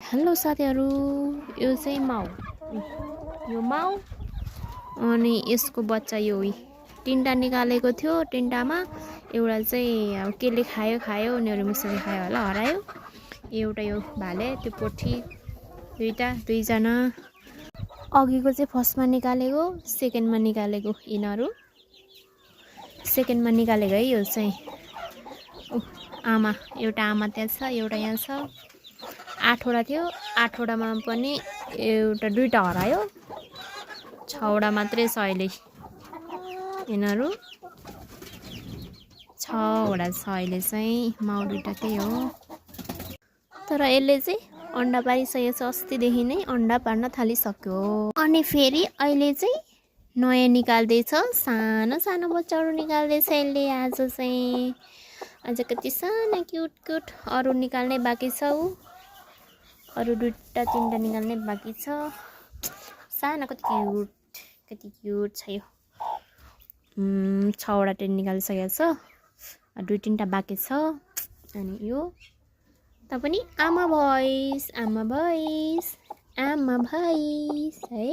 Hello साथीहरु, यो चाहिँ माउ। यो माउ अनि यसको बच्चा यो तीनटा निकालेको थियो। तीनटामा एउटा चाहिँ अब केले खायो उनीहरु मुसले खायो होला हरायो। एउटा यो भाले त्यो पोठी दुईजना। अघिको चाहिँ फर्स्टमा निकालेको, सेकेन्डमा निकालेको यिनीहरु। सेकेन्डमा निकालेको है यो चाहिँ आमा। एउटा आमा त्यहाँ छ, एउटा यहाँ छ। 8 वटा थियो, 8 वटामा पनि एउटा दुईटा हरायो। 6 वटा मात्रै छ अहिले। यिनीहरु 6 वटा छ अहिले चाहिँ। माउ दुईटा त्यही हो, तर यसले चाहिँ अन्डा पारिसकेको छ। अस्तिदेखि नै अन्डा पार्न थालिसक्यो। अनि फेरि अहिले चाहिँ नयाँ निकाल्दैछ। सानो सानो बच्चाहरु निकाल्दैछ यसले आज चाहिँ। आज कति सानो क्युट अरु निकाल्ने बाँकी छ। अरु दुईटा तीनटा निकाल्ने बाँकी छ। सानो कति क्युट छ यो। 6 वटा टेन निकालिसकेको छ, दुई तीनटा बाँकी छ। अनि यो त पनि आमा भइस है।